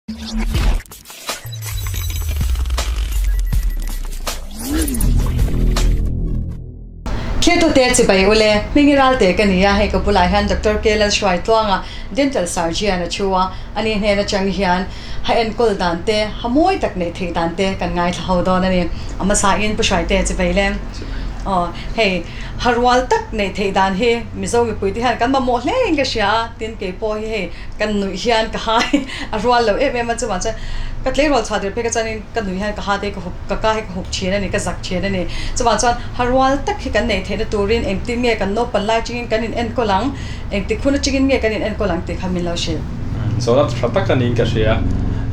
Thiltute chibai ule, Hmingi Ralte ka ni a, hei ka bulah hian Doctor K Lalhruaitluanga, Dental Surgeon a thu a, ani hnen atang hian ha enkawl dan te, ha mawi tak neih theih dan te kan ngaithla ho dawn a ni. A hmasain Pu Hruaite chibai le. Aw, hei ha rual tak neih theih dan hi Mizo mipuite hian kan mamawh hle in ka hria a, tin kei pawh hi hei Kan nuih hian ka hai a rual lo em em a, chuvang chuan ka tleirawl chhuah tir phei ka chuanin ka nuih hian ka ha te hi ka hup ka ka hi ka hup thin a ni, ka zak thin a ni. Chuvang chuan ha rual tak hi kan neih theihna turin engtin nge kan naupan lai atangin kan in enkawl ang, engtik hun atangin nge kan in enkawl ang tih kha min lo hrilh. Zawhna tha tak a niin ka hria.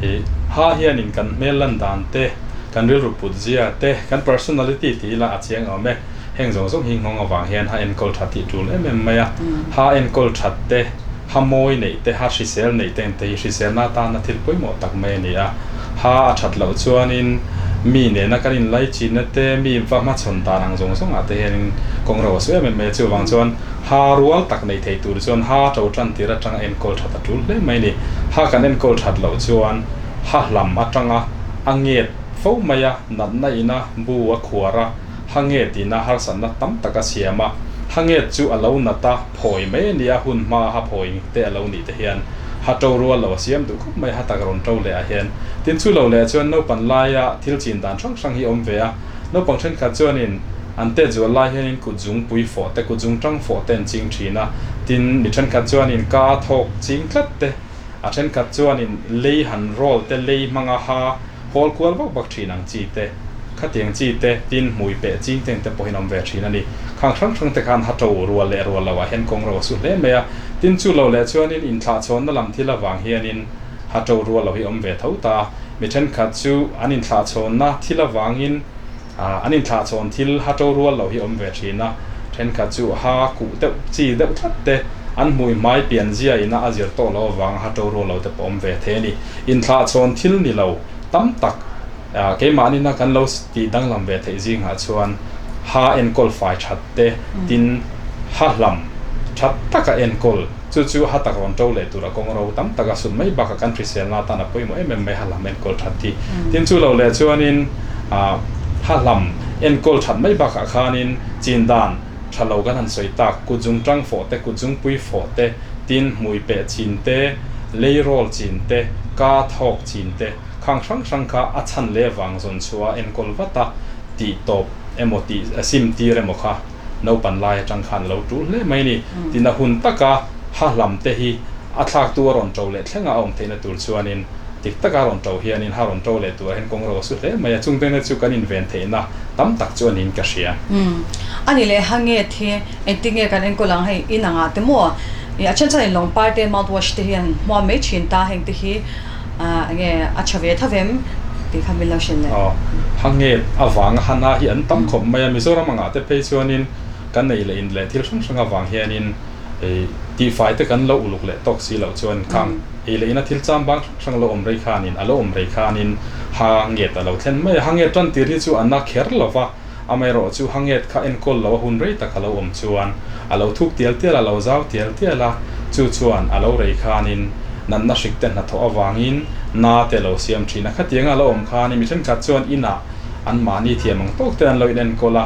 I ha hianin kan hmel lan dan te, kan rilru put zia te, kan personality tih ila a chiang awm e. Heng zawng zawng hi nghawng avang hian ha enkawl tha tih tul em em mai a. Ha enkawl that te. Ha mawi neih te, ha hrisel neih te engte hi hriselna atana thil pawimawh tak mai a ni a. Ha a that loh chuanin mi nena kan inlaichinna te, mi va hmachhawn dan ang zawng zawngah te hianin kawng ro a su em em mai a. Chuvang chuan ha rual tak nei thei tur chuan ha to tan tir atanga enkawl that a tul hle mai a ni. Ha kan enkawl that loh chuan ha hlam atanga a nget fo mai a, natna ina bu a khuar a, ha nget ina harsatna tam tak a siam a. Ha nget chu a lo nat a. Phawi mai a nia, hun hma ha phawi te a lo nih te hian ha to rual lo a siam duh khawp mai, ha tak rawn to leh ah hian. Tin chu lo leh chuan naupan laia thil chin dan hrang hrang hi awm ve a, naupang thenkhat chuanin an tet zual lai hianin kut zung pui fawh te, kut zung tang fawh te an ching thin a, tin mi thenkhat chuanin ka thawk ching tlat te, a thenkhat chuanin lei han roll te, lei hmanga ha hawl kual vak vak thin ang chi te, khatiang chi te, tin hmui peh ching te te pawhin awm ve thin a ni. Khang hrang hrang te khan ha to rual leh rual loah hian kawng ro a su hle mai a, tin chu lo leh chuanin inthlahchhawnna lam thil avang hianin ha to rual lo hi awm ve tho ta. Mi thenkhat chu an inthlahchhawnna thil avangin an inthlahchhawn thil ha to rual lo hi awm ve thin a, thenkhat chu ha kuh deuh chi deuh tlat te an hmui hmai pian zia ina a zir tawh lo avanga ha to rual lo te pawh awm ve thei a ni. Inthlahchhawn thil ni lo tam tak keimahni na kan lo tih danglam ve theih zingah chuan ha enkawl fai that te tin ha hlam that taka enkawl chu chu ha tak rawn to leh tura kawng ro tam taka sut mai bakah kan hriselna atan a pawimawh em em mai ha hlam enkawl that hi. Tin chu lo leh chuanin ha hlam enkawl that mai bakah khanin chin dan tha lo kan han sawi tak kut zung tang fawh te kut zungpui fawh te tin hmui peh chin te lei rawl chin te ka thawk chin te khang hrang hrang kha a chhan leh vang zawn chhuah a enkawl vat a tih tawp emaw tih a sim tir emaw kha naupan lai atang khan a lo tul hle mai a ni. Tin a hun taka ha hlam te hi a thlaktu a rawn to leh thleng a a awm theihna tur chuanin dik taka a rawn to hianin ha rawn to leh turah hian kawng ro a su hle mai a, chung te chu kan inven theihna tam tak chu a niin ka hria. Umm a ni leh ha nge thi engtin nge kan enkawl ang hei in angah te maw ih a then chuan in lawng par te mouthwash te hi an hmuam mai thin ta heng te hi ah enge a tha ve tha vem tih kha min lo hrilh leh. Aw ha nge avanga ha na hi an tam khawp mai a Mizoram angah te phei chuanin kan nei leh in leh thil hrang hrang avang hianin Ei, tihfai te kan lo uluk leh tawk si loh chuan khang ei leh ina thil cham bang hrang hrang lo awm rei khanin, a lo awm rei khanin ha nget a lo thlen mai a. Ha nget tan tir hi chu a na kher lo va, amaherawh chu ha nget kha enkawl lo a hun rei tak a lo awm chuan a lo thuk tial tial a, lo zau tial tial a, chu chuan a lo rei khanin natna hrik te hnathawh avangin na te a lo siam thin a. Khatianga a lo awm khanin mi thenkhat chuan inah anmahni thiam ang tawk te an lo inenkawl a,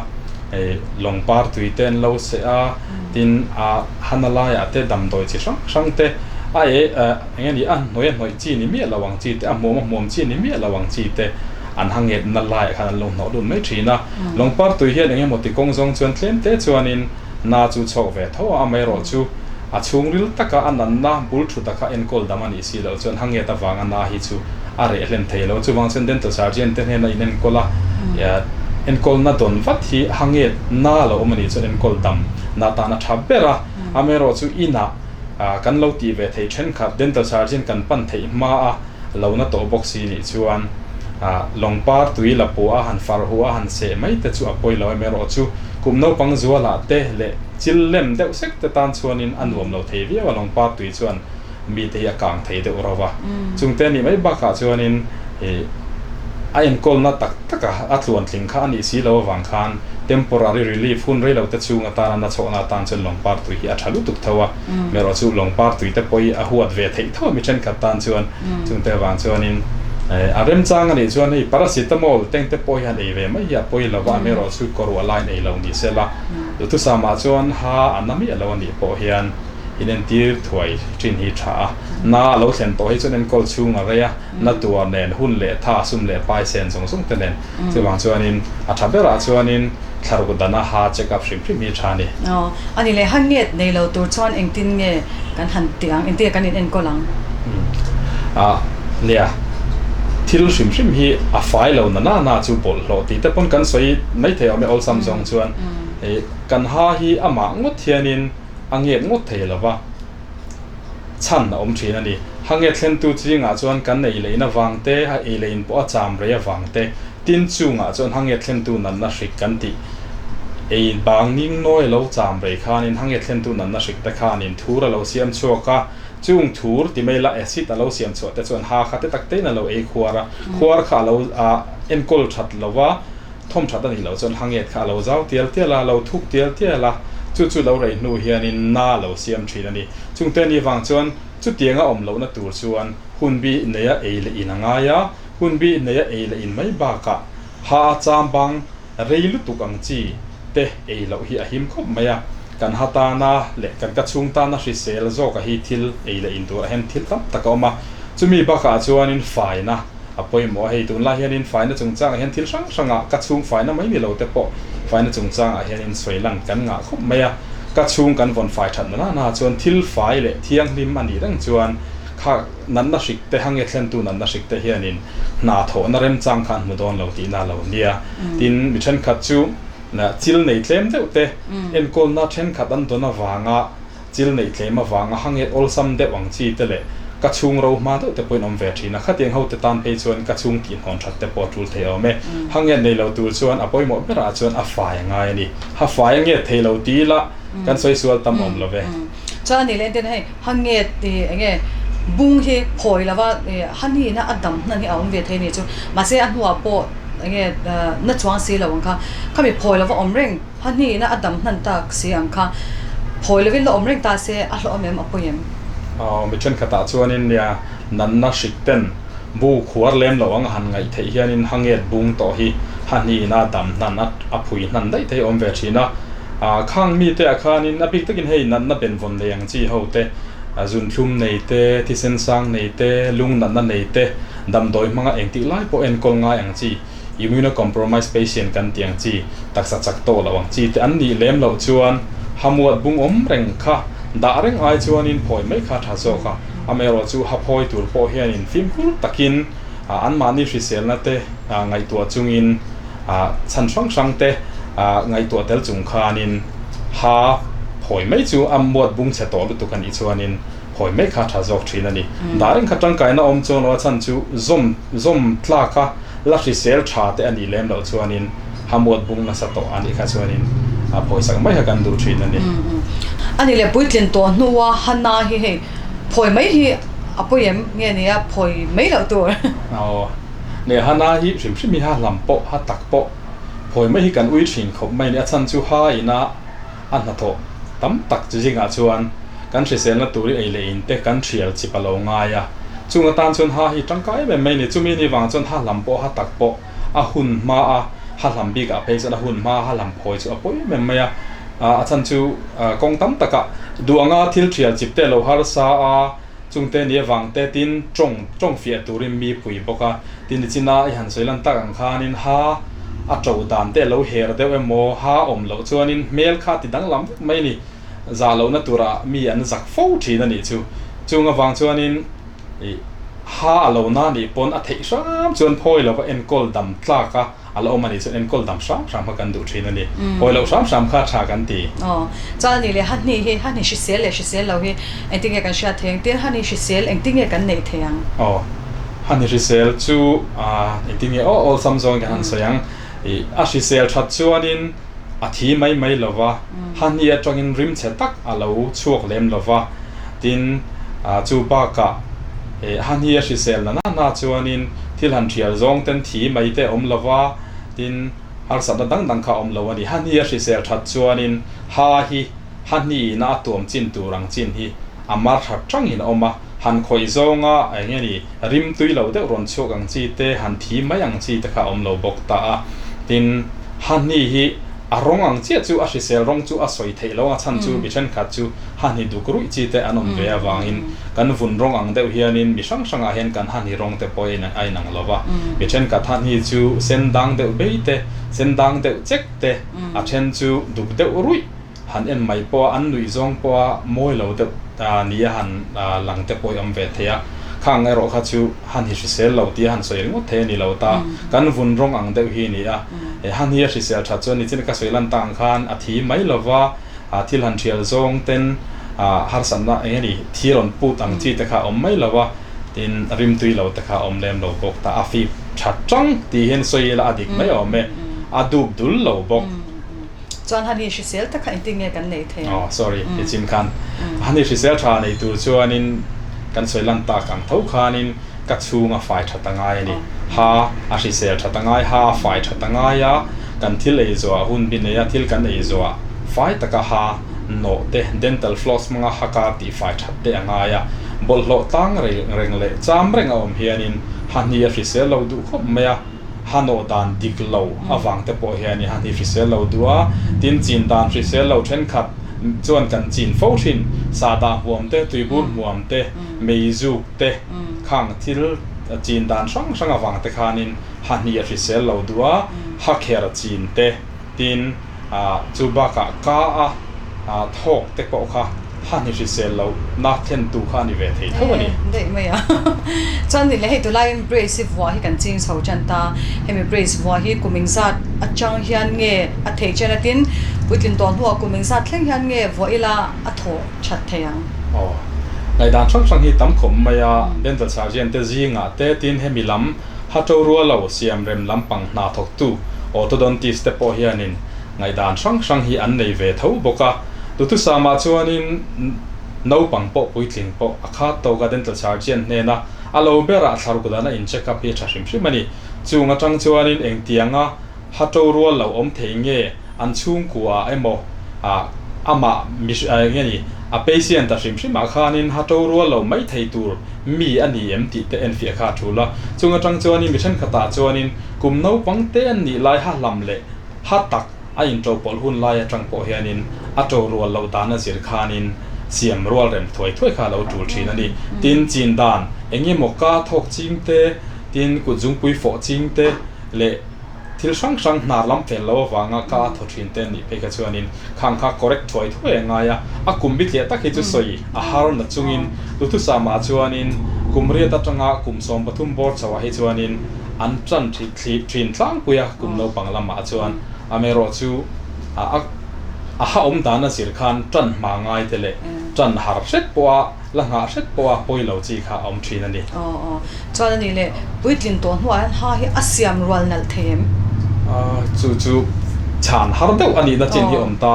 ei lawngpar tui te an lo seh a. Tin, a hana laiah te damdawi chi hrang hrang te, a e eng nge ni a hnawih a hnawih chi ni miah lo ang chi te, a hmuam a hmuam chi ni miah lo ang chi te an ha ngetna laiah khan an lo hnawh lut mai thin a. Lawngpar tui hian eng emaw ti kawng zawng chuan tlem te chuanin na chu chhawk ve tho a, amaherawh chu a chhungril taka a nanna bul thu taka enkawl dam a nih si loh chuan ha nget avanga na hi chu a reh hlen thei lo. Chuvang chuan dental surgeon te hnena in enkawl a, enkawlna dawn vat hi ha nget na lo awm a nih chuan enkawl dam na tan a tha ber a. Amaherawh chu inah kan lo tih ve theih thenkhat dental surgeon kan pan theih hma a lo na tawh bawk si nih chuan lawngpar tui la puah a han far huh a han seh mai te chu a pawi lo. Amaherawh chu kum naupang zualah te leh chil lem deuh sek te tan chuanin a nuam lo thei viau a lawngpar tui chuan mite hi a kang thei deuh ro va. Chungte a nih mai bakah chuanin ih A enkawlna tak taka a tluantling kha a nih si lo avang khan temporary relief hun rei lo te chhung atana na chhawhna atan chuan lawngpar tui hi a tha lutuk tho a, erawh chu lawngpar tui te pawh hi a huat ve theih tho a mi thenkhat tan chuan chungte avang chuanin a remchang a nih chuan hei paracetamol teng te pawh hian ei ve mai hi a pawi lo va, erawh chu kawruah laiin ei lo ni sela duhthusam ah chuan ha a na miah lo a nih pawh hian inentir thuai thin hi tha a, na a lo thlen tawh hi chuan enkawl chhung a rei a. Na tuar nen, hun leh tha, sum leh pai sen zawng zawng te nen. Chuvang chuanin a tha berah chuanin thlaruk dana ha check up hrim hrim hi tha a ni. Aw, a ni leh ha nget nei lo tur chuan engtin nge kan han tih ang, engtin nge kan in enkawl ang? Ah, nia, thil hrim hrim hi a fai lo na na na chu bawlhhlawh tih te pawn kan sawi mai thei awm e awlsam zawng chuan. Kan ha hi amah ngawt hianin a nget ngawt thei lo va. Chhan a awm thin a ni. Hange thlentu chingah chuan kan ei lein avang te, a ei lein pawh a cham rei avang te, tin chungah chuan hange thlentu natna hrik kan tih ei bang ning nawi a lo cham rei khanin hange thlentu natna hrik te khanin thur a lo siam chhuak a, chung thur ti mai la acid a lo siam chhuah te chuan ha kha te tak tein a lo ei khuar a, khuar kha a lo enkawl that lo va. Thawm that a nih loh chuan hanget kha a lo zau tial tial a, a lo thuk tial tial a, chu chu lo rei hnu hianin na a lo siam thin a ni. Chungte ni vang chuan chutianga awm lohna tur chuan hun bi neia ei leh in a ngai a, hun bi neia ei leh in mai bakah ha a cham bang rei lutuk ang chi te ei loh hi a him khawp mai a, kan ha tana leh kan ka chhung tana hrisel zawka hi thil ei leh in turah hian thil tam tak a awm a, chumi bakah chuanin faina A pawimawh a, hei tunlai hianin faina chungchangah hian thil hrang hrangah ka chhung faina mai ni lo te pawh faina chungchangah hianin sawi lan kan ngah khawp mai a, ka chhung kan vawn fai that na na chuan thil fai leh thianghlim a nih reng chuan kha natna hrik te hange thlentu natna hrik te hianin hna thawhna remchang kha an hmu dawn lo tihna a lo nia. Tin, mi thenkhat chu chil nei tlem deuh te enkawlna thenkhat an dawn avanga Chil neih tlem avanga hanget awlsam deuh ang chi te leh ka chhung ro hma deuh te pawhin awm ve thin a, khatiang ho te tan phei chuan ka chhung tih hnawn that te pawh a tul thei awm e. Hanget nei lo tur chuan a pawimawh berah chuan a fai a ngai a ni. Ha fai a nget thei lo ti ila kan sawi sual tam awm lo ve. Chuan a nih leh entir na hei hanget ih enge bung hi phawi lova ih hanihna a dam hnan hi a awm ve thei a ni chu mahse a hnuah pawh enge na chuang si lo ang kha khami phawi lova awm reng Ha hnihna a dam hnan tak si ang kha phawi lovin la awm reng ta se a hlawhawm em a pawi em? Aw, mi thenkhatah chuanin nia natna hrik ten bu khuar lem lo ang a han ngaih theih hianin ha nget bung tawh hi ha hnihna a dam hnan a a phui hnan daih thei awm ve thin a. Khang mite ah khanin a bik takin hei natna benvawn nei ang chi ho te, zunthlum nei te, thisen sang nei te, lung natna nei te, damdawi hmanga engtik lai pawh enkawl ngai ang chi, Immunocompromised patient kan tih ang chi, taksa chak tawh loh ang chi te an nih lem loh chuan hamuat bung awm reng kha dah reng ai chuanin phawi mai kha a tha zawk a. Amaherawhchu ha phawi tur pawh hianin fimkhur takin anmahni hriselna te ngaihtuah chungin chhan hrang hrang te ngaihtuah tel chung khanin ha phawi mai chu a muat bung chhe tawh lutuk a nih chuanin phawi mai kha a tha zawk thin a ni. Dah reng kha tangkaina awm chuan lo a chhan chu zawm zawm tlak a. La hrisel tha te a nih lem loh chuanin hamuat bung nasa tawh a nih kha chuanin a phawisak mai kha kan duh thin a ni. A nih leh puitlin tawh hnua hana hi hei phawi mai hi a pawi em nge nia phawi mai loh tur. Aw leh hana hi hrim hrim hi ha hlam pawh ha tak pawh phawi mai hi kan ui thin khawp mai a ni a chhan chu ha ina a hnathawh tam tak chi zingah chuan kan hriselna turin ei leh in te kan thial chip a lo ngai a, chung atan chuan ha hi tangkai em em mai a ni. Chumi ni vang chuan ha hlam pawh ha tak pawh a hun hma a, ha hlam bikah phei chuan a hun hma a ha hlam phawi chu a pawi em em mai a, a chhan chu kawng tam takah duh anga thil thial chip te a lo harsa a, chungte ni avang te tin tawng tawng fiah turin mi pui bawk a, tin nichina i han sawi lan tak ang khanin ha a to dan te a lo her deuh emaw ha awm loh chuanin hmel kha ti danglam vek mai a ni, zah lohna turah mi an zak fo thin a nih chu. Chung avang chuanin ih ha a lo na nih pawn a theih hram chuan phawi lova enkawl dam tlak a. A la awm a nih chuan enkawl dam hram hram kha kan duh thin a ni. Hawi loh hram hram kha tha kan ti. Aw, chuan a nih leh Hani hi, Hani hrisel leh hrisel lo hi engtin nge kan hriat thei ang? Tin, Hani hrisel engtin nge kan neih thei ang? Aw, Hani hrisel chu engtin nge aw awlsam zawng kan han sawi ang. Ih, a hrisel that chuanin a thi mai mai lo va, Hani atangin rimchhe tak a lo chhuak lem lo va. Tin, chu bakah. Han hi a hrisel na na na chuanin thil han thial zawng ten thi mai te awm lova, tin harsatna dang dang kha awm lo a ni. Han hi a hrisel that chuanin ha hi ha hniin a tuam chin tur ang chin hi a mar that tangin a awm a, han khawih zawnga eng nge ni rim tui lo deuh rawn chhuak ang chi te, han thi mai ang chi te kha a awm lo bawk ta a. Tin, ha hni hi a rawng ang chiah chu a hrisel rawng chu a sawi theih lo a, chhan chu mi thenkhat chu ha hni duk ruih chi te an awm ve avangin kan vun rawng ang deuh hianin mi hrang hrangah hian kan ha hni rawng te pawh a inang lo va. Mi thenkhat ha hni chu sen dang deuh bei te, sen dang deuh chek te, a then chu duk deuh ruih han en mai pawh a, an nuih zawng pawh a mawi lo deuh ni a han lang te pawh i awm ve thei a. Khang erawh kha chu han hi hrisel lo tih a han sawi ringawt thei a ni lo ta. Kan vun rawng ang deuh hi a ni a. Han hi a hrisel that chuan nichin ka sawi lan tak ang khan a thi mai lo va, thil han thial zawng ten harsatna eng nge ni thi rawn put ang chi te kha a awm mai lo a, tin rimtui lo te kha a awm lem lo bawk ta. A fip that tang tih hian sawi ila a dik mai awm e, a dup dul lo bawk. Chuan han hi hrisel tak kha engtin nge kan nei thei ang? Aw sorry, nichin khan han hi hrisel tha nei tur chuanin kan sawi lan tak ang tho khanin ka chhung a fai that a ngai a ni. Ha a hrisel that a ngai, ha a fai that a ngai a, kan thil ei zawhah hun bi nei a, thil kan ei zawhah fai taka ha nawh te, dental floss hmanga ha kar tih fai that te a ngai a. Bawlhhlawh tlang reng leh cham reng a awm hianin ha hni a hrisel lo duh khawp mai a. Ha nawh dan dik lo avang te pawh hian i han hi hrisel lo duh a, tin chin dan hrisel lo thenkhat chuan kan chin fo thin, sahdah hmuam te, tuibur hmuam te, meizuk te khang thil chin dan hrang hrang avang te khanin ha hnih a hrisel lo duh a, ha kher chin te, tin chu bakah ka a thawk te pawh kha ha ni hrisel loh na thlen tu kha a ni ve thei tho a ni. Daih mai a. Chuan ni leh hei tulaiin brace hi vuah hi kan ching chho tan ta. Hemi brace vuah hi kum engzat atang hian nge a theih chen a tin puitlin tawh hnuah kum engzat thleng hian nge vuah ila a thawh that thei ang. Aw. Ngaihdan hrang hrang hi tam khawp mai a, dental surgeon te zingah te tin hemi lam ha to rual lo siam rem lampang hna thawktu orthodontist te pawh hianin Ngaihdan hrang hrang hi an nei ve tho bawk a, duhthusam ah chuanin naupang pawh puitling pawh a khat tawk a dental surgeon hnena a lo berah thlaruk dana in check up hi a tha hrim hrim a ni. Chung atang chuanin engtianga ha to rual lo awm thei nge an chhungkua ah emaw ah amah nge ni a patient ta hrim hrim ah khanin ha to rual lo mai thei tur mi a ni em tih te enfiah kha a tul a. Chung atang chuanin mi thenkhatah chuanin kum naupang te an nih lai ha hlam leh Ha tak a intopawlh hun lai atang pawh hianin a to rual loh dan a zir khanin siam rual rem thuai thuai kha a lo tul thin a ni. Tin, chin dan eng emaw ka thawk ching te, tin kut zungpui fawh ching te leh thil hrang hrang hnar lam fel lo avanga ka a thaw thin te an nih phei kha chuanin khang kha correct thuai thuai a ngai a. A kum bithliah tak hi chu sawi a har na chungin duhthusam-ah chuanin kum riat atanga kum 13 bawr chhoah hi chuanin an tan Thli thin tlangpui a kum naupang lamah chuan amaherawhchu a a ha awm dan a zir khan tan hma ngai te leh tan har hret pawh a la nghah hret pawh a pawi lo chi kha a awm thin a ni. Aw aw chuan a nih leh puitlin tawh hnuah hian ha hi a siam rual nalh thei em? Chu chu chhan har deuh a nihna chin hi a awm ta.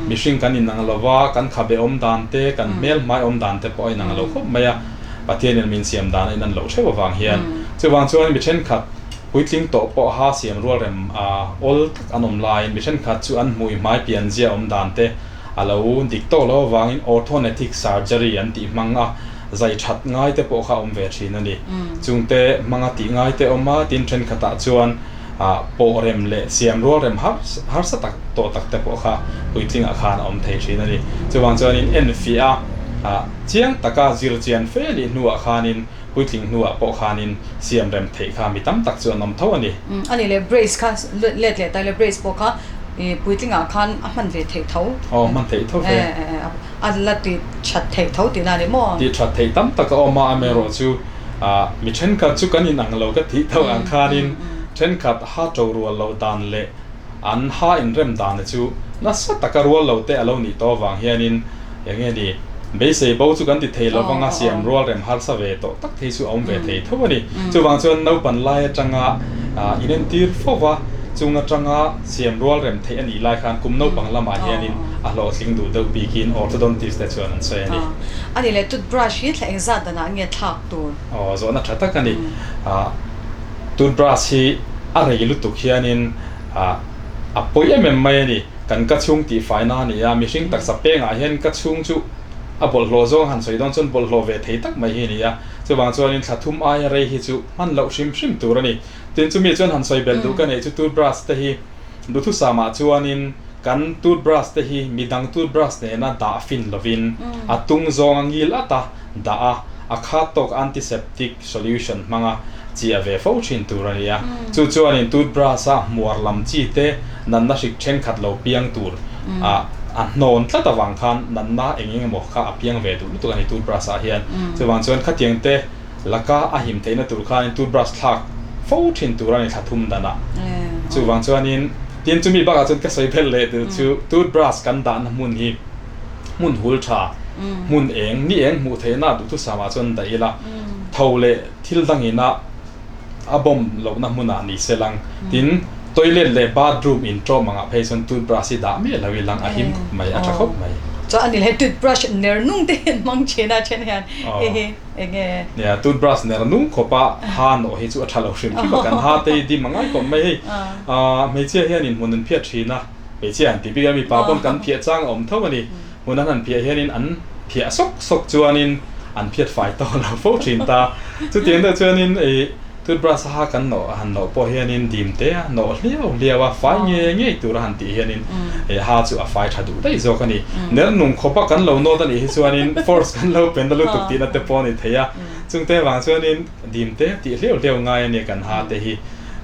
Mihring kan inang lo va, kan khabe awm dan te, kan hmel hmai awm dan te pawh a inang lo khawp mai a. Pathianin min siam dan a inan loh hreuh avang hian chuvang chuan mi thenkhat puitling tawh pawha siam rual rem a awl tak an awm laiin mi thenkhat chu an hmui hmai pian zia awm dan te a lo dik tawk lo avangin orthognathic surgery an tih hmang a zai that ngai te pawh kha a awm ve thin a ni. Chungte hmanga tih ngai te awm a, tin thenkhatah chuan pawh rem leh siam rual rem harsa tak tawh tak te pawh kha puitlingah khan a awm thei thin a ni. Chuvang chuanin enfiah a chiang taka zir chian fe lih hnuah khanin puitling hnuah pawh khanin siam rem theih kha mi tam tak chu an awm tho a ni. A nih leh brace kha let leh tai leh brace pawh kha puitlingah khan a hman ve theih tho. Aw hman theih tho ve. A la ti that theih tho tihna a ni maw? Ti that theih tam tak a awm a, amaherawh chu mi thenkhat chu kan inang lo ka tih tho ang khanin thenkhat ha to rual loh dan leh an ha inrem dan chu nasa taka rual lo te a lo nih tawh avang hianin eng nge ni beisei bo chu kan ti thei lo vanga siam rual rem harsa ve tawh tak thei chu a awm ve thei tho a ni. Chuvang chuan naupan lai atanga inentir fo va, chung atanga siam rual rem theih a nih lai khan kum naupang lamah hianin. a hlawhtling duh deuh bikin orthodontist te chuan an sawi a ni. A nih leh toothbrush hi thla engzat danah nge thlak tur? Aw, zawhna tha tak a ni. Toothbrush hi a rei lutuk hianin a pawi em em mai a ni. Kan ka chhung tihfaina a ni a, mihring taksa pengah hian ka chhung chu a bawlhhlawh zawng han sawi dawn chuan bawlhhlawh ve thei tak mai hi a ni a. Chuvang chuanin thla thum aia rei hi chu hman loh hrim hrim tur a ni. Tin, chumi chuan han sawi belh duh ka neih chu toothbrush te hi duhthusam ah chuanin kan toothbrush te hi midang toothbrush nena dah fin lovin a tung zawng a ngil at a dah a, a khat tawk antiseptic solution hmanga chiah ve fo thin tur a ni a. Chu chuanin toothbrush a hmuar lam chi te natna hrik thenkhat lo piang tur a a hnawn tlat avang khan natna eng eng emaw kha a piang ve duh lutuk a ni toothbrush ah hian. Chuvang chuan khatiang te Laka a him theihna tur khanin toothbrush thlak fo thin tur a ni thla thum danah. Chuvang chuanin tin chumi bakah chuan ka sawi belh leh deuh chu toothbrush kan dahna hmun hi hmun hul tha, hmun eng, ni eng hmuh theihna duhthusamah chuan dah ila tho leh thil dangina a bomb lohna hmunah ni se lang. Tin toilet leh bathroom intawm angah phei chuan toothbrush hi dah miah lo ilang a him khawp mai, a tha khawp mai. Chuan a ni leh toothbrush ner nung te hian hmang thin a then hian hihi. Enge? Nia, toothbrush ner nung khawp a ha nawh hi chu a tha lo hrim hrim a, kan ha te hi dim a ngai khawp mai hei. Hmeichhia hianin hmun an phiat thin a, hmeichhia han ti bik a, mipa pawn kan phiah chang a awm tho a ni. Hmun an han phiah hianin an phiah sawk sawk chuanin an phiat fai tawh lo fo thin ta. Chutiang deuh chuanin ih toothbrush a ha kan nawh han nawh pawh hianin dim te a nawh hliau hliau a, fai nge ngei tura han tih hianin ih ha chu a fai tha duh daih zawk a ni. Ner nung khawp a kan lo nawt a nih hi chuanin force kan lo pen na lutuk tihna te pawh a ni thei a, chungte avang chuanin dim te tih hliau hliau ngai a nia kan ha te hi.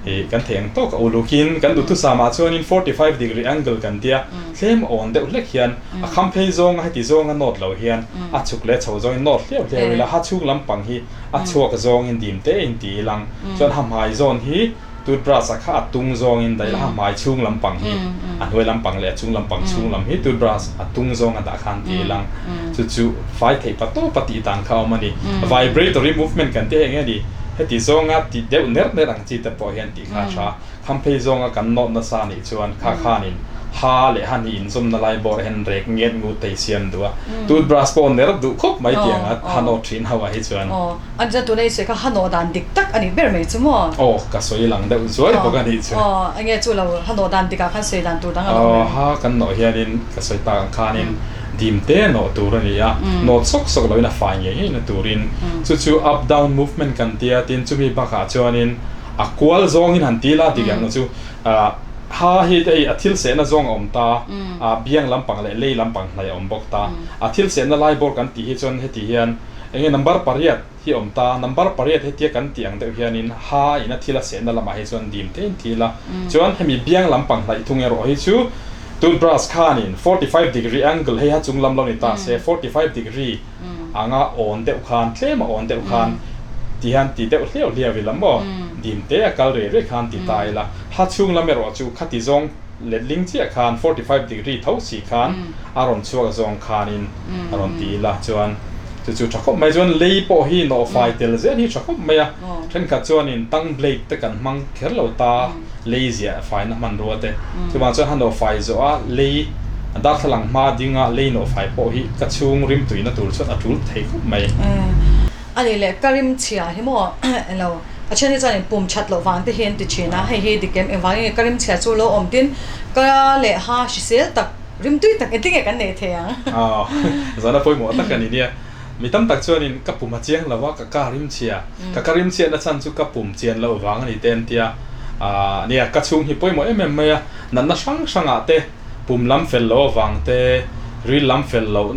Ih kan thei ang tawk a ulukin kan duhthusam ah chuanin 45 degree angle kan tia tlem awn deuh hlek hian a kham phei zawnga heti zawnga nawt lo hian a chhuk leh chho zawngin nawt hliau hliau ila ha chhung lampang hi a chhuak zawngin dim te in ti ilang chuan ha hmai zawn hi toothbrush ah kha a tung zawngin daih ila ha hmai chhung lampang hi a hnuai lampang leh a chung lampang chhung lam hi toothbrush a tung zawnga dah khan ti ilang chu chu fai theih pa tawpa tih dan kha a awm a ni. Vibratory movement kan tih hei eng nge ni? Heti zawnga ti deuh ner ner ang chi te pawh hian tih kha a tha. Khamphei zawnga kan nawt nasa anih chuan kha khanin ha leh ha hnih inzawmna lai bawrah hian rek nget ngut te hi siam duh a. Toothbrush pawh ner duh khawp mai tih anga ha nawt thin ho ah hi chuan. Aw, a ni tuna i sawi kha ha nawh dan dik tak a nih ber mai chu maw? Aw, ka sawi lang deuh zuai bawk a nih chu. Aw, enge chu lo ha nawh dan dik ah khan sawi dan tur dang a lo awm em? Aw, ha kan nawh hianin ka sawi tak ang khanin dim te nawh tur a ni a, nawt sawk sawk loin a fai ngei ngei na turin chu chu up down movement kan tia tin chumi bakah chuanin a kual zawngin han ti la dik ang chu ha hi hei a thil sehna zawng a awm ta a biang lampang leh lei lampang hnaih a awm bawk ta a thil sehna lai bawr kan tih hi chuan heti hian enge number pariat hi a awm ta number pariat hetia kan tih ang deuh hianin ha in a thil a sehna lamah hi chuan dim te in ti la chuan hemi biang lampang hnaih thung erawh hi chu toothbrush khanin 45 degree angle hei ha chung lam lo ni ta se 45 degree anga awn deuh khan tlem a awn deuh khan ti hian ti deuh hliau hliau ila maw dim te a kal rei rei khan ti ta ila ha chhung lam erawh chu khati zawng letling chiah khan 45 degree tho si khan a rawn chhuak zawng khanin a rawn ti ila chuan chu chu tha khawp mai chuan lei pawh hi nawhfai tel zel hi tha khawp mai a thenkhat chuanin tongue blade te kan hmang kher lo ta lei ziah faina hmanrua te chuvang chuan ha nawhfai zawh a lei darthlalang hma dinga lei nawhfai pawh hi ka chhung rim tuina tur chuan a tul thei khawp mai. A nih leh ka rim chhia hi maw elo a then hi chuan in pum that loh vang te hi an ti thin a hei hi dik em engvangin nge ka rim chhia chu lo awm tin ka leh ha hrisel tak rim tui tak engtin nge kan neih thei ang. Aw zana pawimawh tak a ni nia. Mi tam tak chuanin ka pum a chiang lo a, ka ka rim chhia. Ka ka rim chhiatna chhan chu ka pum chian loh vang a ni te an tia. Aah nia, ka chhung hi pawimawh em em mai a, natna hrang hrangah te, pum lam fel loh avang te, ril lam fel loh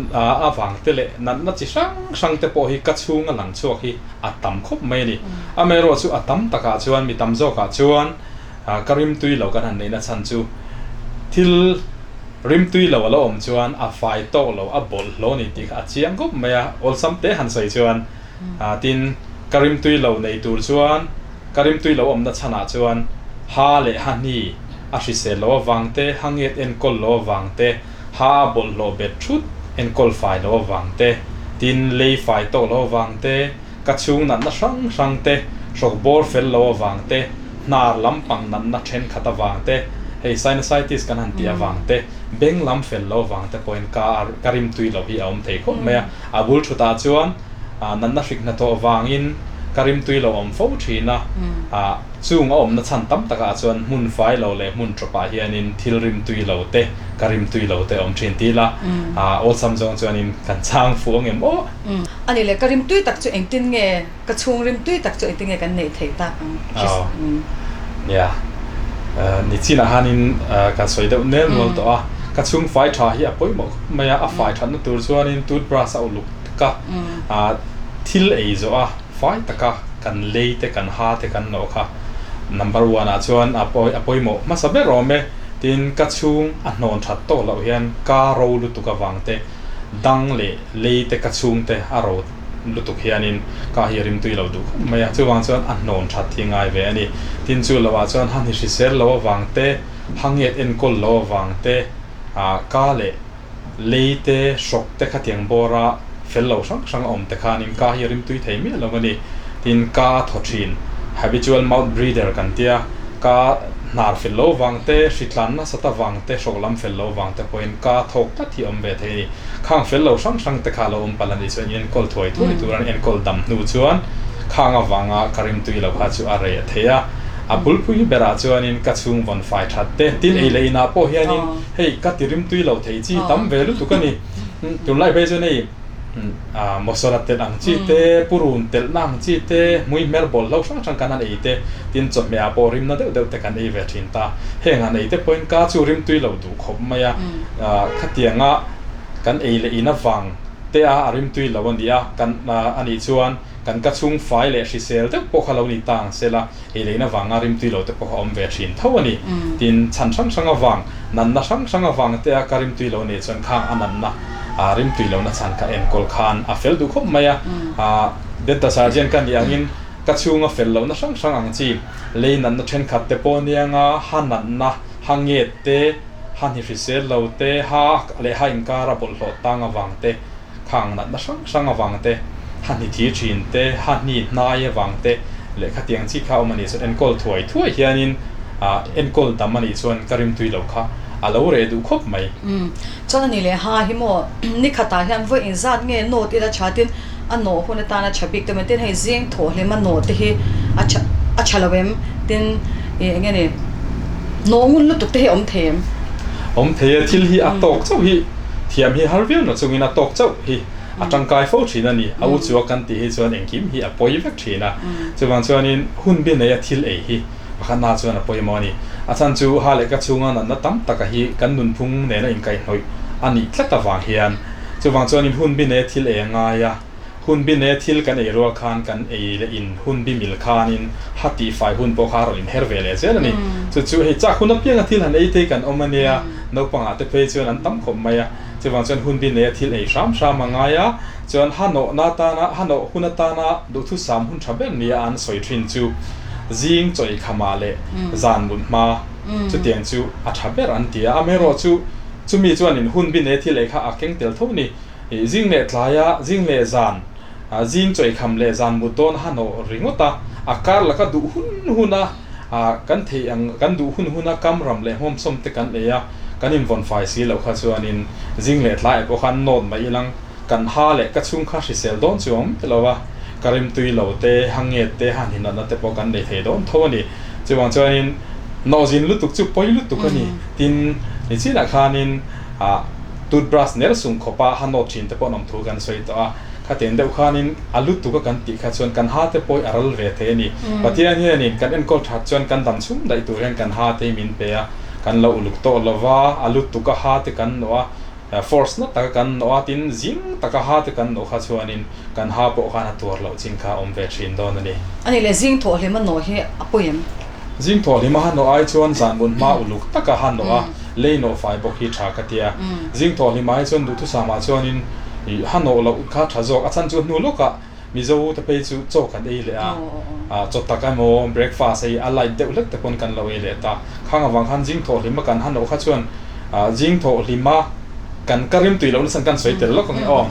avang te leh natna chi hrang hrang te pawh hi ka chhunga lang chhuak hi a tam khawp mai a ni. Amaherawh chu a tam takah chuan mi tam zawkah chuan ka rim tui lo kan han neihna chhan chu thil Rimtui lo a lo awm chuan a fai tawk lo, a bawlhhlawh a ni tih kha a chiang khawp mai a, awlsam te han sawi chuan tin ka rimtui lo nei tur chuan ka rimtui lo awmna chhanah chuan ha leh ha hni a hrisel lo avang te, ha nget enkawl lo avang te, ha a bawlhhlawh bet thut enkawl fai lo avang te, tin lei fai tawk lo avang te, ka chhung natna hrang hrang te, hrawk bawr fel lo avang te, hnar lampang natna thenkhat avang te, Hei sinusitis kan han tih avang te, beng lam fel lo avang te pawhin ka ka rim tui lo hi a awm thei khawp mai a. A bul thutah chuan natna hrik hnathawh vangin ka rim tui lo awm fo thin a. Chung a awmna chhan tam takah chuan hmun fai lo leh hmun tawpah hianin thil rim tui lo te, ka rim tui lo te a awm thin tih ila awlsam zawng chuanin kan chhang fuh ang em aw? A ni le, ka rim tui tak chu engtin nge, ka chhung rim tui tak chu engtin nge kan neih theih tak ang? Aw, nia, ni chinah khanin kan sawi deuh nel nual tawh a, ka chhung fai tha hi a pawimawh khawp mai a, a fai thatna tur chuanin toothbrush a uluk tak a, thil ei zawh a, Fai taka kan lei te kan ha te kan nawh kha number one ah chuan a pawi a pawimawh hmasa ber awm e. Tin, ka chhung a hnawn that tawh loh hian ka ro lutuk avang te dang leh lei te ka chhung te a ro lutuk hianin ka hi a rimtui lo duh khawp mai a, chuvang chuan a hnawn that hi ngai ve a ni. Tin, chu loh ah chuan han hi hrisel lo avang te, hangiat enkawl lo avang te, ah ka leh Lei te, hrawk te khatiang bawra fel lo hrang hrang a awm te khanin ka hi a rimtui thei miah lo a ni. Tin, ka a thaw thin, habitual mouth breather kan tia, ka hnar fel lo vang te, hritlan nasat avang te, hrawk lam fel lo vang te pawhin ka thawk tlat hi a awm ve thei a ni. Khang fel lo hrang hrang te kha a lo awm palh a nih chuan enkawl thuai thuai tur an enkawl dam hnu chuan khang avanga ka rimtui lo kha chu a reh thei a. A bulpui berah chuanin ka chhung vawn fai that te, tin ei leh inah pawh hianin Hei ka ti rimtui lo thei chi tam ve lutuk a ni. Tunlai phei chuan hei mawsawla telh ang chi te, purun telhna ang chi te, hmui hmer bawl hlo hrang hrang kan han ei te, tin chawhmeh ah pawh rimna deuh deuh te kan ei ve thin ta. Heng han ei te pawhin ka chu rimtui lo duh khawp mai a. Khatianga kan ei leh in avang te a a rimtui lo a ni a, kan a nih chuan kan ka chhung fai leh hrisel deuh pawh kha lo ni ta ang se la. Ei leina vanga rimtui lo te pawh a awm ve thin tho a ni. Tin, chhan hrang hrang avang, natna hrang hrang avang te a ka rimtui lo nih chuan khang a natna rimtui lohna chhan ka enkawl khan a fel duh khawp mai a. Dental surgeon ka nih angin ka chhunga fel lohna hrang hrang ang chi, lei natna thenkhat te pawh anianga ha natna, ha nget te, ha hni hrisel lo te, ha leh ha inkara bawlhhlawh tang avang te, Khang natna hrang hrang avang te, ha hni thi thin te, ha hni hnai avang te leh khatiang chi kha awm a nih chuan enkawl thuai thuai hianin enkawl dam a nih chuan ka rimtui lo kha a lo reh duh khawp mai. Umm, chuan a ni leh ha hi maw ni khatah hian vawi inzat nge note ila tha tin a nawh hun atana tha bik te mai tin hei zing thawh hlema nawh te hi a tha a tha lo em tin ih eng nge ni nawh ngun lutuk te hi a awm thei em? Awm thei e, thil hi a tawk chauh hi. Thiam hi har viau na chungin a tawk chauh hi a tangkai fo thin a ni. A u chu a kan tih hi chuan engkim hi a pawi vek thin a. Chuvang chuanin hun bi neia thil ei hi pakhatna chuan a pawimawh a ni. A chhan chu ha leh ka chhunga natna tam taka hi kan nunphung nena inkaihhnawih a nih tlat avang hian. Chuvang chuanin hun bi neia thil ei a ngai a. Hun bi ne thil kan ei rual khan kan ei leh in hun bi mil khanin ha tih fai hun pawh kha a rawn inher ve leh zel a ni. Chu chu hei chak hun apianga thil han ei te hi kan awm a nia, naupangah te phei chuan an tam khawp mai a. Chuvang chuan hun bi neia thil ei hram hram a ngai a, chuan ha nawhna atana ha nawh hun atana duhthusam hun tha ber nia an sawi thin chu zing chaw eikhama leh zan mut hma chutiang chu a tha ber an ti a. Amaherawhchu chumi chuanin hun bi neia thil ei kha a keng tel tho a ni. Ih zing leh tlaia zing leh zan, zing chawikham leh zan mut dawn a hnawh ringawt a, a kar laka duh hun hun a, kan theih ang kan duh hun hun a kam ram leh hmawmsawm te kan ei a, kan invawn fai si loh kha chuanin zing leh tlaiah pawh khan nawt mai ilang kan ha leh ka chhung kha hrisel dawn chu awm lo a, ka rimtui lo te, ha nget te, ha hninatna te pawh kan nei thei dawn tho a ni. Chuvang chuanin nawhzin lutuk chu pawi lutuk a ni. Tin, nichinah khanin ah. Toothbrush ner sung khawpa ha nawt thin te pawh an awm thu kan sawi tawh a, khatiang deuh khanin a lutuk a kan tih kha chuan kan ha te pawh hi a ral ve thei a ni. Pathian hianin kan enkawl that chuan kan dam chhung daih tur hian kan ha te hi min pe a, kan lo uluk tawh lo va, a lutuk a ha te kan nawh a, force na taka kan nawh a, tin zing taka ha te kan nawh kha chuanin kan ha pawh khan a tuar loh chin kha a awm ve thin dawn a ni. A nih leh zing thawh hlima nawh hi a pawi em? Zing thawh hlima ha nawh ai chuan zan mun hma uluk taka ha nawh a, lei nawh fai bawk hi tha ka tia. Zing thawh hlima hi chuan duhthusam ah chuanin ih ha nawh loh kha tha zawk. A chhan chu hnu lawkah Mizo te phei chu chaw kan ei leh a, chaw tak emaw breakfast hei a light deuh hlek te pawn kan lo ei leh ta. Khang avang khan zing thawh hlima kan ha nawh kha chuan zing thawh hlima kan ka rimtui loh nasa kan sawi tel lawk ang e aw.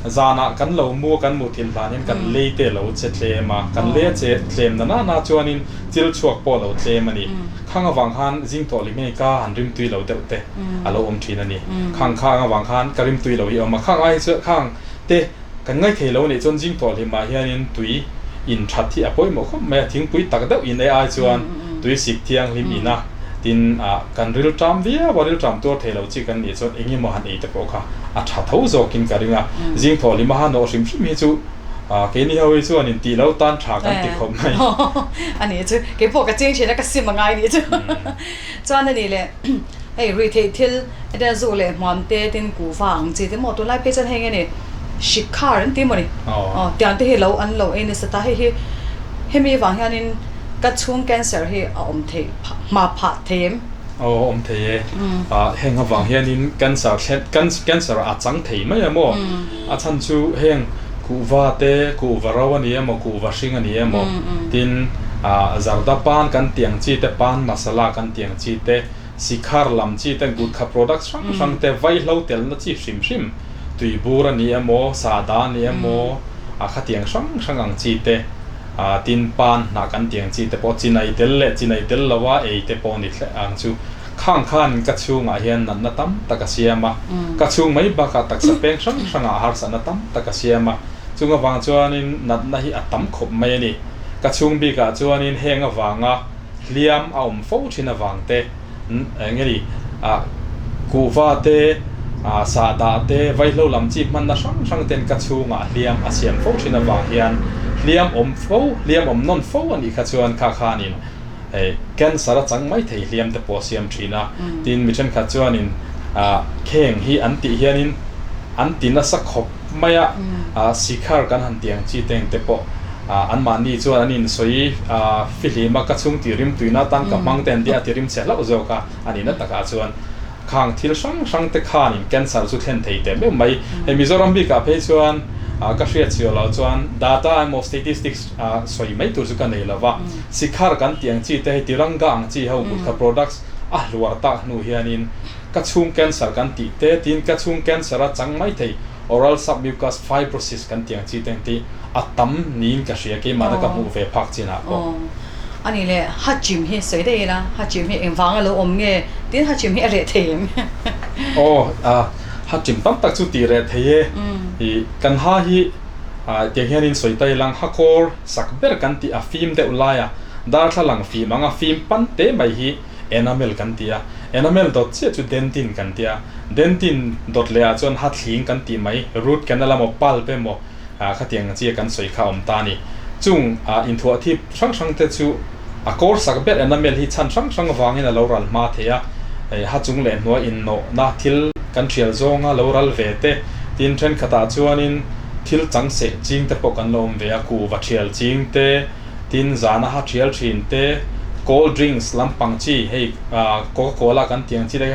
Zanah kan lo mu a kan muthilh hlan hian kan lei te a lo che tlem a, kan lei a che tlem na na na chuanin chil chhuak pawh a lo tlem a ni. Khang avang khan zing tawh leh hmei ka han rimtui lo deuh te a lo awm thin a ni. Khang khang avang khan ka rimtui lo hi a awm a, khang ai chu khang te kan ngaithei lo anih chuan zing tawh hlimah hianin tui in that hi a pawimawh khawp mai a, thingpui tak deuh in ai chuan tui sik thianghlim in a, tin ah kan rilṭam viau a, rilṭam tuar thei lo chi kan nih chuan eng emaw han ei te pawh kha a tha tho zawkin ka ring a, zing tawh hlima han awh hrim hrim hi chu keini ho hi chuan in tih lo tan tha kan ti khawp mai. A nih chu, keipawh ka ching thin a, ka sim a ngai nih chu. Chuan a nih leh hei ruihtheih thil ete zu leh hmuam te tin kuhva ang chi te maw tunlai phei chuan hei nge ni shikhar an ti mawni aw tiang te hi lo an lo ei nasa ta, hei hi hemi vang hianin ka chhung cancer hi a awm theih hma phah thei em? Aw awm thei e. Heng avang hianin cancer thlen cancer a chang thei mai a maw? A chhan chu heng kuhva te kuhva ro a ni emaw kuhva hring a ni emaw tin zarda pan kan tih ang chi te pan masala kan tih ang chi te sikhar lam chi te gutkha products hrang hrang te vaihlo telna chi hrim hrim tuibur a ni emaw sahdah a ni emaw a khatiang hrang hrang ang chi te Tin, pan hnah kan tih ang chi te pawh chinai tel leh chinai tel lo a ei te pawh ni thleh ang chu. Khang khan ka chhungah hian natna tam tak a siam a, ka chhung mai bakah taksa peng hrang hrangah harsatna tam tak a siam a. Chung avang chuanin natna hi a tam khawp mai a ni. Ka chhung bikah chuanin heng avanga hliam a awm fo thin avang te, eng nge ni, kuhva te, sahdah te, vaihlo lam chi hmanna hrang hrang ten ka chhungah hliam a siam fo thin avang hian hliam awm fo, hliam awm nawn fo a nih kha chuan kha khanin cancer a chang mai thei hliam te pawh a siam thin a. Tin, mi thenkhat chuanin kheng hi an tih hianin an ti nasa khawp mai a, sikhar kan han tih ang chi te engte pawh anmahni chuan an insawi fihlim a, ka chhung tih rim tuina atan ka hmang te an ti a, a ti rim chhe hlauh zawk a, a nihna takah chuan khang thil hrang hrang te khanin cancer chu thlen thei teh meuh mai. Hei Mizoram bikah phei chuan ka hriat chhiah loh chuan data emaw statistics sawi mai tur chu ka nei lo va, sikhar kan tih ang chi te hei tiranga ang chi ho gutkha products a hluar tak hnu hianin Ka chhung cancer kan tih te tiin ka chhung cancer a chang mai thei, oral submucous fibrosis kan tih ang chi te ang tih a tam niin ka hria keimahna ka hmuh ve phak chinah pawh. Aw a nih leh Hachim hi sawi daih ila, Hachim hi engvang a lo awm nge tiin Hachim hi a reh thei em? Aw a Hachim tam tak chu tih reh thei e, ih kan ha hi tiang hianin sawi ta ilang hakawr sak ber kan tih a fim deuh laia darthlalang fim anga fim pan te mai hi Enamel kan ti a, enamel dawt chiah chu dentin kan ti a, dentin dawt leh ah chuan ha thling kan tih mai, root canal emaw pulp emaw khatiang chi a kan sawi kha a awm ta a ni. Chung inthuah thip hrang hrang te chu a kawr sak ber enamel hi chhan hrang hrang vangin a lo ral hma thei a, ha chung leh hnuai innawhna thil kan thial zawnga lo ral ve te, tin thenkhatah chuanin thil chang seh ching te pawh kan lo awm ve a, kuhva thial ching te, Tin, zana ha thial thin te, cold drinks lampang chi, hei Coca Cola kan tih ang chi te,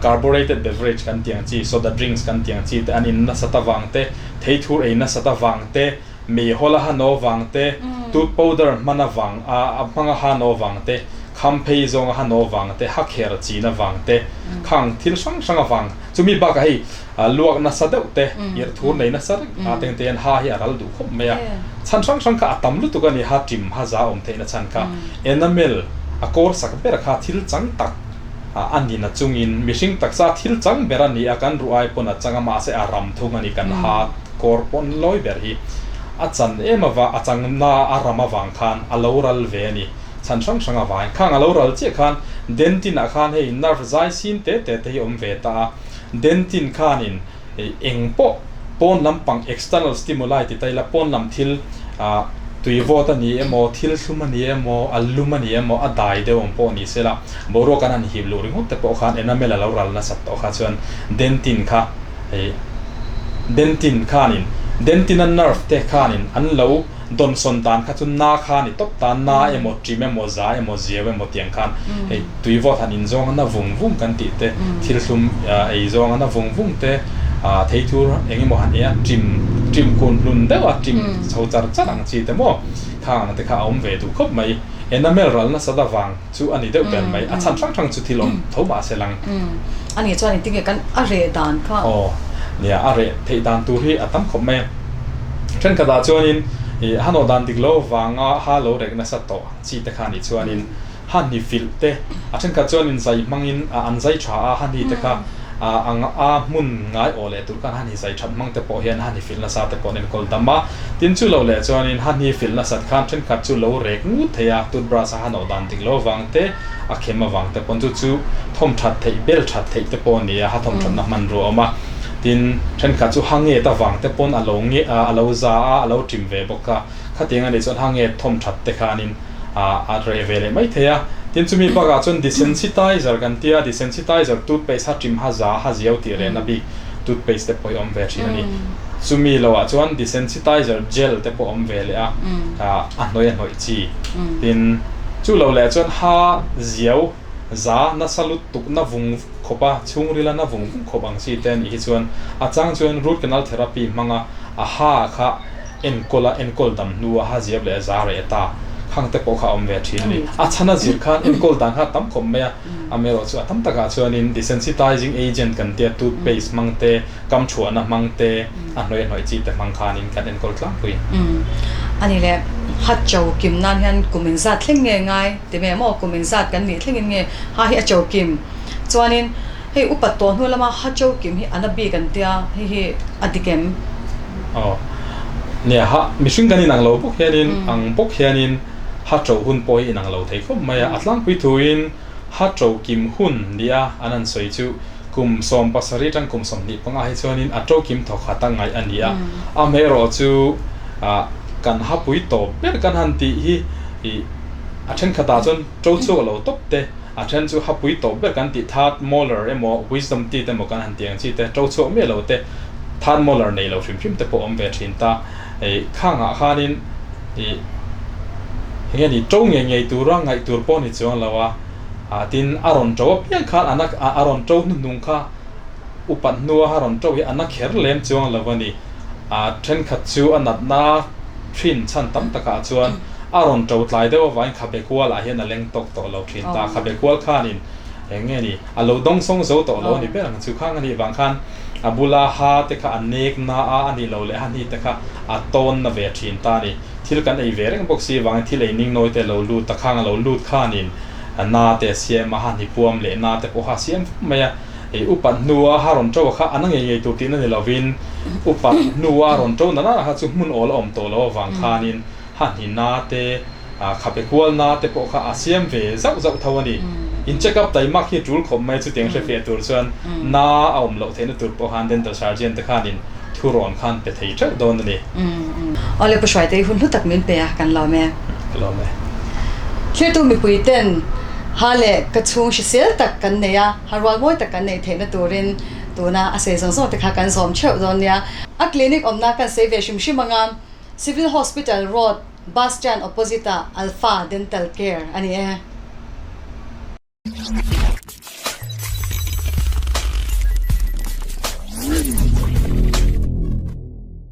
carborated beverage kan tih ang chi, soda drinks kan tih ang chi te an in nasat avang te, theithur ei nasat avang te, meihawl a ha no vang te, tooth powder hman avang a hmang a ha no vang te, kham phei zawng a ha no vang te, ha kher chin avang te, khang thil hrang hrang avang, chumi bakah hei luak nasa deuh te, irh thur nei nasa reng a teng te hian ha hi a ral duh khawp mai a. Chhan hrang hrang kha a tam lutuk a ni, ha ṭim, ha za awm theihna chhan kha enamel a kawr sak ber kha thil chang tak a ni na chungin mihring taksa thil chang ber a ni a, kan ruh ai pawn a chang a, mahse a ram thung a ni, kan ha kawr pawn lawi ber hi a chan em ava, a chang na a ram avang khan a lo ral ve a ni. Chhan hrang hrang avangin khang a lo ral chiah khan dentin ah khan hei nerve zai sin te te te hi awm ve ta a. Dentin khanin eng pawh pawn lampang external stimuli ti ta ila pawn lam thil tui vawt a ni emaw, thil thlum a ni emaw, a lum a ni emaw, a dai deuh ang pawh ni sela, boruak an han hip luh ringawt te pawh khan enamel a lo ral nasat tawh kha chuan dentin kha dentin khanin dentin a nerve te khanin an lo Dawnsawn dan kha chu na kha a ni tawp ta, na emaw, ṭim emaw, za emaw, ziau emaw tih ang khan hei tui vawt han inzawng a na vung vung kan tih te, thil thlum ei zawng a na vung vung te, thei thur eng emaw han ei a ṭim, ṭim kun hlun deuh a, ṭim chho char char ang chi te maw khang ang te kha a awm ve duh khawp mai. Enamel ral nasat avang chu a ni deuh ber mai, a chhan hrang hrang chu thil awm tho mah se lang. A nih chuan engtin nge kan a reh dan kha? Aw, Nia, a reh theih dan tur hi a tam khawp mai a. Thenkhatah chuanin ih ha nawh dan dik lo vanga ha lo rek nasa tawh chi te kha nih chuanin ha hni filh te a thenkhat chuanin zai hmangin an zai tha a, ha hni te kha a hmun ngai aw leh tur khan ha hni zai that hmang te pawh hian ha hni filh nasa te pawh an enkawl dam a. Tin chu lo leh chuanin ha hni filh nasat khan thenkhat chu lo rek ngut thei a, toothbrush a ha nawh dan dik lo vang te a khem avang te pawn chu chu thawm that theih bel that theih te pawh a ni a, ha thawm thatna hmanrua a awm a. Tin, thenkhat chu ha nget avang te pawn a lo nge a lo za a, a lo ṭim ve bawk a. Khatiang a nih chuan ha nget thawm that te khanin a reh ve leh mai thei a. Tin, chumi bakah chuan desensitizer kan tia, desensitizer toothpaste ha ṭim ha za ha ziau tih rehna bik toothpaste te pawh hi awm ve ṭhin a ni. Chumi loah chuan desensitizer gel te pawh awm ve leh a, a hnawih a hnawih chi. Tin, chu lo leh chuan ha ziau za nasa lutuk na vung khawp a, chhungrila na vung vung khawp ang chi te a nih hi chuan a chang chuan root canal therapy hmanga a ha kha enkawl a enkawl dam hnu a ha ziap leh a za reh ta khang te pawh kha a awm ve thin a ni. A chhan a zir khan enkawl dan kha a tam khawp mai a, amaherawh chu a tam takah chuanin desensitizing agent kan tia toothpaste hmang te, kam chhuahna hmang te, a hnawih a hnawih chi te hmang khanin kan enkawl tlangpui. A ni le, ha cho kim nan hian kum inzat thleng nge ngai ti mai maw? Kum inzat kan nih thlengin nge ha hi a cho kim? Chuanin hei upat tawh hnu lama ha cho kim hi a na bik an tia, hei hi a dik em? Aw, nia ha mihring kan inang lo bawk hianin ang bawk hianin ha cho hun pawh hi inang lo thei khawp mai a, a tlangpui thuin ha cho kim hun nia an han sawi chu Kum 17 atang kum 25 hi chuanin a to kim thawk khat a ngaih a ni a, amaherawhchu kan hapui tawp ber kan han tih hi ih a thenkhatah chuan to chhuak lo tawp te, a then chu hapui tawp ber kan tih third molar emaw wisdom teeth emaw kan han tih ang chi te, to chhuak miah lo te, third molar nei lo hrim hrim te pawh awm ve thin ta. Ih khangah khanin ih eng nge ni to ngei ngei tura ngaih tur pawh ni chuang lo a. Ah tin a rawn to apiang khan a na a rawn to hnuhnung kha upat hnua a rawn to hi a na kher lem chuang lo a ni. Ah thenkhat chu a natna thin chhan tam takah chuan a rawn to tlai deuh avangin khabe kualah hian a leng tawk tawh lo thin ta. Khabe kual khanin eng nge ni a lo dawng sawng zo tawh lo a ni ber ang chu. Khang a nih vang khan a bula ha te kha a nek na a, a nih loh leh ha hni te kha a tawn na ve thin ta a ni. Thil kan ei ve reng bawk si avangin thil ei ning nawi te lo lut a, khang a lo lut khanin na te a siam a, ha hni puam leh na te pawh kha a siam fum mai a. Hei upat hnua ha rawn to kha a na ngei ngei tur tihna ni lovin upat hnua rawn to na na kha chu hmun awl a awm tawh lo avang khanin ha hni na te khabe kual na te pawh kha a siam ve zauh zauh tho a ni. In check up taimak hi tul khawp mai chutiang hre fiah tur chuan na a awm loh theihna tur pawh khan dental surgeon te khanin thu rawn khan pe thei teuh dawn a ni. Awle Pu Hruaite i hun hlu tak min pe a, kan lawm e. Ka lawm e. Thirtu mipui ten ha leh ka chhung hrisel tak kan nei a, ha rual mawi tak kan neih theihna turin tuna a sei zawng zawng te kha kan zawm theuh dawn nia. A clinic awmna kan sei ve hrim hrim anga Civil Hospital Road Bus Stand opposite ah Alpha Dental Care a ni e.